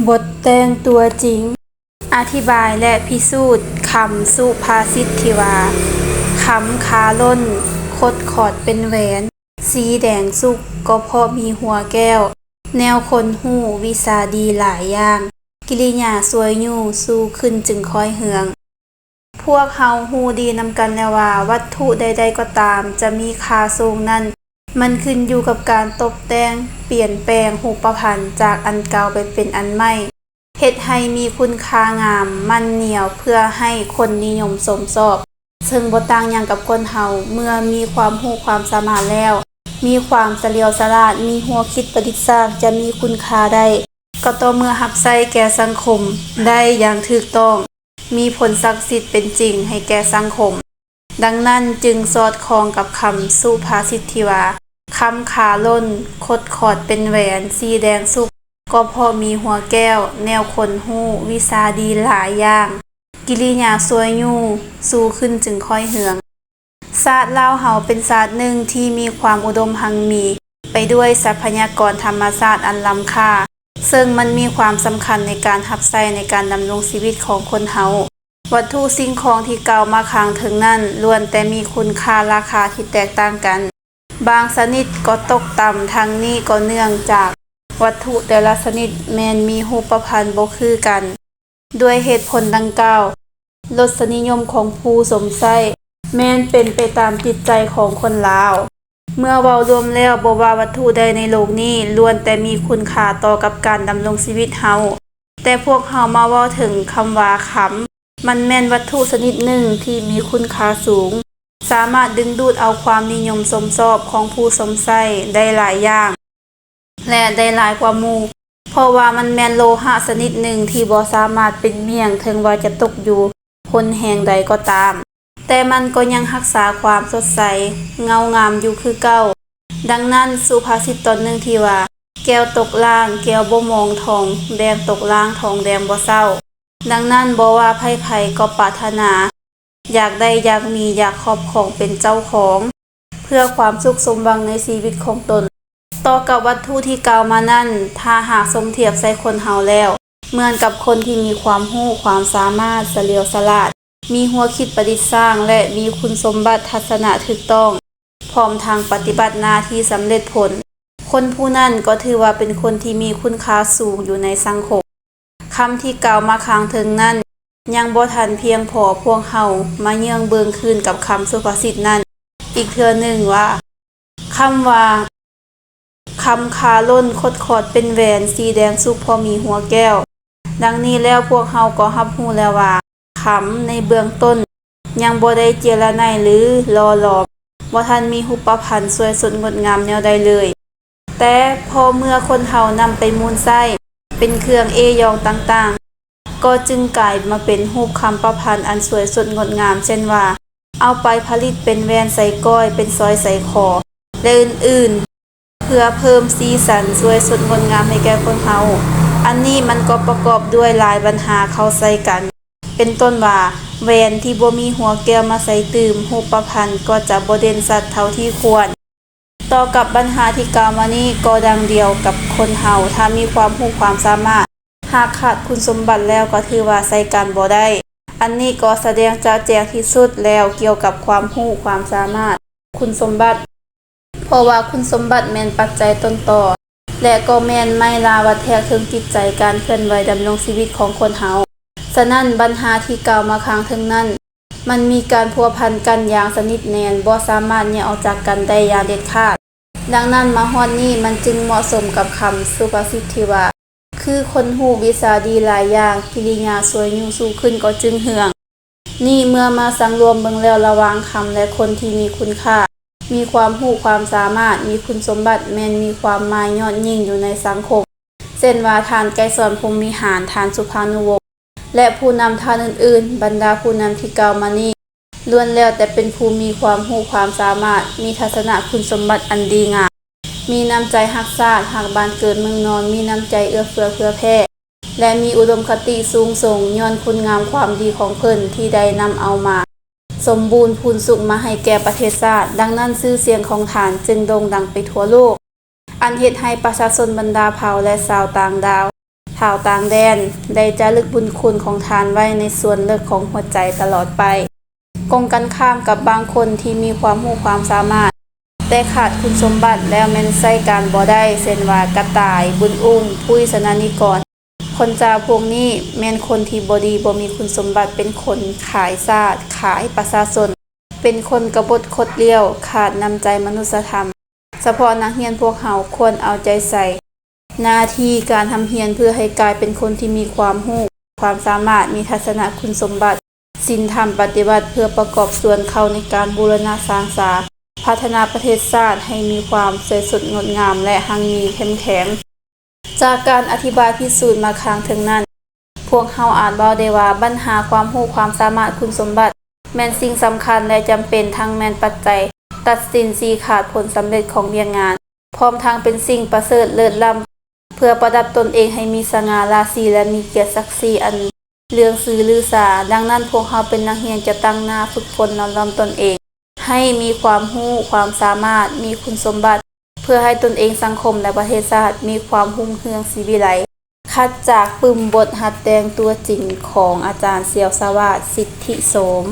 ບົດແຕ່ງຕົວຈິງ ອະທິບາຍ ແລະ ພິສູດຄຳສຸພາສິດທີ່ວ່າ ຄຳຄາຫຼົ່ນ ຄົດຂອດເປັນແຫວນ ສີແດງສຸກ ກໍເພາະມີຫົວແກ້ວ ແນວຄົນຮູ້ວິຊາດີຫຼາຍຢ່າງ ກິລິຍາຊ່ວຍຍູ້ ຊູຂຶ້ນຈຶ່ງຄ່ອຍເຮືອງ. ພວກເຮົາຮູ້ດີນຳກັນແລ້ວວ່າ ວັດຖຸໃດໆກໍຕາມຈະມີຄ່າສູງນັ້ນ ມັນຂຶ້ນຢູ່ກັບການຕົບແຕ່ງ ປ່ຽນແປງຮູບປະພັນຈາກອັນເກົ່າໄປເປັນອັນໃໝ່ ເຮັດໃຫ້ມີຄຸນຄ່າງາມ ໝັ້ນໜຽວ ເພື່ອໃຫ້ຄົນນິຍົມຊົມຊອບ. ເຊິ່ງບໍ່ຕ່າງຫຍັງກັບຄົນເຮົາ ເມື່ອມີຄວາມຮູ້ຄວາມສາມາດແລ້ວ ມີຄວາມສະຫຼຽວສະຫຼາດ ມີຫົວຄິດປະດິດສ້າງ ຈະມີຄຸນຄ່າໄດ້ ກໍຕໍ່ເມື່ອຮັບໃຊ້ແກ່ສັງຄົມໄດ້ຢ່າງຖືກຕ້ອງ ມີຜົນສັກສິດເປັນຈິງໃຫ້ແກ່ສັງຄົມ. ດັ່ງນັ້ນຈຶ່ງສອດຄ່ອງກັບຄຳສຸພາສິດທີ່ວ່າ ຄຳຄາຫຼົ່ນ ຄົດຂອດເປັນແຫວນ ສີແດງສຸກ ກໍເພາະມີຫົວແກ້ວ ແນວຄົນຮູ້ວິຊາດີຫຼາຍຢ່າງ ກິລິຍາຊ່ວຍຍູ້ ຊູຂຶ້ນຈຶ່ງຄ່ອຍເຮືອງ. ຊາດລາວເຮົາເປັນຊາດໜຶ່ງທີ່ມີຄວາມອຸດົມຮັ່ງມີ ໄປດ້ວຍຊັບພະຍາກອນທຳມະຊາດອັນລ້ຳຄ່າ ເຊິ່ງມັນມີຄວາມສຳຄັນໃນການຮັບໃຊ້ໃນການດຳລົງຊີວິດຂອງຄົນເຮົາ. ວັດຖຸສິ່ງຂອງທີ່ກ່າວມາຂ້າງເທິງນັ້ນ ລ້ວນແຕ່ມີຄຸນຄ່າລາຄາທີ່ແຕກຕ່າງກັນ. ບາງຊະນິດກໍຕົກຕ່ຳ, ທັງນີ້ກໍເນື່ອງຈາກວັດຖຸແຕ່ລະຊະນິດແມ່ນມີຮູບປະພັນບໍ່ຄືກັນ. ດ້ວຍເຫດຜົນດັ່ງກ່າວ, ລົດສະນິຍົມຂອງຜູ້ຊົມໃຊ້ແມ່ນເປັນໄປຕາມຈິດໃຈຂອງຄົນລາວ. ເມື່ອເວົ້າລວມແລ້ວ, ບໍ່ວ່າວັດຖຸໃດໃນໂລກນີ້ ລ້ວນແຕ່ມີຄຸນຄ່າຕໍ່ກັບການດຳລົງຊີວິດເຮົາ. ແຕ່ພວກເຮົາມາເວົ້າເຖິງຄຳວ່າຄຳ, ມັນແມ່ນວັດຖຸຊະນິດໜຶ່ງທີ່ມີຄຸນຄ່າສູງ, ສາມາດດຶງດູດເອົາຄວາມນິຍົມຊົມຊອບຂອງຜູ້ຊົມໃຊ້ໄດ້ຫຼາຍຢ່າງ ແລະ ໄດ້ຫຼາຍກວ່າໝູ່, ເພາະວ່າມັນແມ່ນໂລຫະຊະນິດໜຶ່ງທີ່ບໍ່ສາມາດປິດມ້ຽງ, ເຖິງວ່າຈະຕົກຢູ່ຫົນແຫ່ງໃດກໍຕາມ, ແຕ່ມັນກໍຍັງຮັກສາຄວາມສົດໃສ, ເງົາງາມຢູ່ຄືເກົ່າ. ດັ່ງນັ້ນ, ສຸພາສິດຕອນໜຶ່ງທີ່ວ່າ, ແກ້ວຕົກລ້າງ, ແກ້ວບໍ່ມອງ, ທອງແດງຕົກລ້າງ, ທອງແດງບໍ່ເຊົາ. ດັ່ງນັ້ນ, ບໍ່ວ່າໃຜໆກໍປາດຖະໜາ ຢາກໄດ້, ຢາກມີ, ຢາກຄອບຄອງເປັນເຈົ້າຂອງ ເພື່ອຄວາມສຸກສົມຫວັງໃນຊີວິດຂອງຕົນ. ຕໍ່ກັບວັດຖຸທີ່ກ່າວມານັ້ນ, ຖ້າຫາກສົມທຽບໃສ່ຄົນເຮົາແລ້ວ, ເໝືອນກັບຄົນທີ່ມີຄວາມຮູ້ຄວາມສາມາດ, ສະຫຼຽວສະຫຼາດ, ມີຫົວຄິດປະດິດສ້າງ ແລະ ມີຄຸນສົມບັດທັດສະນະຖືກຕ້ອງ, ພ້ອມທັງປະຕິບັດໜ້າທີ່ສຳເລັດຜົນ, ຄົນຜູ້ນັ້ນກໍຖືວ່າເປັນຄົນທີ່ມີຄຸນຄ່າສູງຢູ່ໃນສັງຄົມ. ຄຳທີ່ກ່າວມາຂ້າງເທິງນັ້ນ ຍັງບໍ່ທັນພຽງພໍພວກເຮົາມາເຍືອງເບິ່ງຄືນກັບຄຳສຸພາສິດນັ້ນອີກເທື່ອໜຶ່ງວ່າ, ຄຳວ່າ ຄຳຄາຫຼົ່ນ ຄົດຂອດເປັນແຫວນ, ສີແດງສຸກພໍມີຫົວແກ້ວ. ດັ່ງນີ້ແລ້ວ, ພວກເຮົາກໍຮັບຮູ້ແລ້ວວ່າ ຄຳໃນເບື້ອງຕົ້ນຍັງບໍ່ໄດ້ເຈລະໄນ ຫຼື ຫຼໍ່ຫຼອມ, ບໍ່ທັນມີຮູບປະພັນສວຍສົດງົດງາມແນວໃດເລີຍ. ແຕ່ພໍເມື່ອຄົນເຮົານຳໄປໝູນໃຊ້ເປັນເຄື່ອງເອ້ຢອງຕ່າງໆ, ກໍຈຶ່ງກາຍມາເປັນຮູບຄຳປະພັນອັນສວຍສົດງົດງາມ, ເຊັ່ນວ່າ ເອົາໄປຜະລິດເປັນແຫວນໃສ່ກ້ອຍ, ເປັນສ້ອຍໃສ່ຄໍ ແລະ ອື່ນໆ, ເພື່ອເພີ່ມສີສັນສວຍສົດງົດງາມໃຫ້ແກ່ຄົນເຮົາ. ອັນນີ້ມັນກໍປະກອບດ້ວຍຫຼາຍບັນຫາເຂົ້າໃສ່ກັນ, ເປັນຕົ້ນວ່າ ແຫວນທີ່ບໍ່ມີຫົວແກ້ວມາໃສ່ຕື່ມ, ຮູບປະພັນກໍຈະບໍ່ເດັ່ນຊັດເທົ່າທີ່ຄວນ. ຕໍ່ກັບບັນຫາທີ່ກ່າວມານີ້ກໍດັ່ງດຽວກັບຄົນເຮົາ, ຖ້າມີຄວາມຮູ້ຄວາມສາມາດ, ຫາກຂາດຄຸນສົມບັດແລ້ວກໍຖືວ່າໃຊ້ການບໍ່ໄດ້. ອັນນີ້ກໍສະແດງຈະແຈ້ງທີ່ສຸດແລ້ວກ່ຽວກັບຄວາມຮູ້ຄວາມສາມາດ, ຄຸນສົມບັດ, ເພາະວ່າຄຸນສົມບັດແມ່ນປັດໄຈຕົ້ນຕໍ ແລະ ກໍແມ່ນໄມ້ລາວັດແທກເທິງຈິດໃຈການເຄື່ອນໄຫວດຳລົງຊີວິດຂອງຄົນເຮົາ. ສະນັ້ນ, ບັນຫາທີ່ກ່າວມາຂ້າງເທິງນັ້ນ ມັນມີການພົວພັນກັນຢ່າງສະໜິດແໜ້ນ, ບໍ່ສາມາດແຍກອອກຈາກກັນໄດ້ຢ່າງເດັດຂາດ. ດັ່ງນັ້ນ, ມາຮອດນີ້ມັນຈຶ່ງເໝາະສົມກັບຄຳສຸພາສິດທີ່ວ່າ, ຄືຄົນຮູ້ວິຊາດີຫຼາຍຢ່າງ, ກິລິຍາຊ່ວຍຍູ້ສູ້ຂຶ້ນກໍຈຶ່ງເຮືອງ. ນີ້ເມື່ອມາສັງລວມເບິ່ງແລ້ວ, ລະຫວ່າງຄຳ ແລະ ຄົນທີ່ມີຄຸນຄ່າ, ມີຄວາມຮູ້ຄວາມສາມາດ, ມີຄຸນສົມບັດ, ແມ່ນມີຄວາມໝາຍຍອດຍິ່ງຢູ່ໃນສັງຄົມ. ເຊັ່ນວ່າ ທ່ານໄກສອນ ພົມວິຫານ, ທ່ານສຸພານຸວົງ ແລະ ຜູ້ນຳທ່ານອື່ນໆ, ບັນດາຜູ້ນຳທີ່ກ່າວມານີ້ ລ້ວນແລ້ວແຕ່ເປັນຜູ້ມີຄວາມຮູ້ຄວາມສາມາດ, ມີທັດສະນະຄຸນສົມບັດອັນດີງາມ, ມີນ້ຳໃຈຮັກຊາດ, ຮັກບ້ານເກີດເມືອງນອນ, ມີນ້ຳໃຈເອື້ອເຟື້ອເຜື່ອແຜ່ ແລະ ມີອຸດົມຄະຕິສູງສົ່ງ ຍ້ອນຄຸນງາມຄວາມດີຂອງເພິ່ນທີ່ໄດ້ນຳເອົາມາສົມບູນພູນສຸກມາໃຫ້ແກ່ປະເທດຊາດ. ດັ່ງນັ້ນ, ຊື່ສຽງຂອງທ່ານຈຶ່ງໂດ່ງດັງໄປທົ່ວໂລກ, ອັນເຮັດໃຫ້ປະຊາຊົນບັນດາເຜົ່າ ແລະ ຊາວຕ່າງດ້າວ ຊາວຕ່າງແດນ ໄດ້ຈາລຶກບຸນຄຸນຂອງທ່ານໄວ້ໃນສ່ວນເລິກຂອງຫົວໃຈຕະຫຼອດໄປ. ກົງກັນຂ້າມກັບບາງຄົນທີ່ມີຄວາມຮູ້ຄວາມສາມາດ ແຕ່ຂາດຄຸນສົມບັດແລ້ວແມ່ນໃຊ້ການບໍ່ໄດ້ ເຊັ່ນວ່າ ກະຕ່າຍ ບຸນອຸ້ງ ພຸ້ຍ ສະນານິກອນ. ຄົນຈາພວກນີ້ແມ່ນຄົນທີ່ບໍ່ດີ ບໍ່ມີຄຸນສົມບັດ ເປັນຄົນຂາຍຊາດ ຂາຍປະຊາຊົນ ເປັນຄົນກະບົດຄົດລ້ຽວ ຂາດນ້ຳໃຈມະນຸດສະທຳ. ສະເພາະນັກຮຽນພວກເຮົາຄວນເອົາໃຈໃສ່ ໜ້າທີ່ການຮ່ຳຮຽນເພື່ອໃຫ້ກາຍເປັນຄົນທີ່ມີຄວາມຮູ້ ຄວາມສາມາດ ມີທັດສະນະຄຸນສົມບັດ ສິນທຳປະຕິວັດ ເພື່ອປະກອບສ່ວນເຂົ້າໃນການບູລະນະສ້າງສາ ພັດທະນາປະເທດຊາດໃຫ້ມີຄວາມສວຍສົດງົດງາມ ແລະ ຮັ່ງມີເຂັ້ມແຂງ. ຈາກການອະທິບາຍພິສູດມາຂ້າງເທິງນັ້ນ, ພວກເຮົາອາດເວົ້າໄດ້ວ່າບັນຫາຄວາມຮູ້ຄວາມສາມາດຄຸນສົມບັດ ແມ່ນສິ່ງສຳຄັນ ແລະ ຈຳເປັນ ທັງແມ່ນປັດໄຈຕັດສິນຊີ້ຂາດຜົນສຳເລັດຂອງວຽກງານ ພ້ອມທັງເປັນສິ່ງປະເສີດເລີດລ້ຳ ເພື່ອປະດັບຕົນເອງໃຫ້ມີສະຫງ່າລາສີ ແລະ ມີກຽດສັກສີອັນເລື່ອງຊື່ລືຊາ. ດັ່ງນັ້ນ, ພວກເຮົາເປັນນັກຮຽນຈະຕັ້ງໜ້າຝຶກຝົນນ້ອມໆຕົນເອງ ໃຫ້ມີຄວາມຮູ້ຄວາມສາມາດ, ມີຄຸນສົມບັດ ເພື່ອໃຫ້ຕົນເອງ, ສັງຄົມ ແລະ ປະເທດຊາດມີຄວາມຮຸ່ງເຮືອງສີວິໄລ. ຂັດຈາກປຶ້ມບົດຫັດແຕ່ງຕົວຈິງຂອງອາຈານ ສຽວສະຫວາດ ສິດທິໂສມ.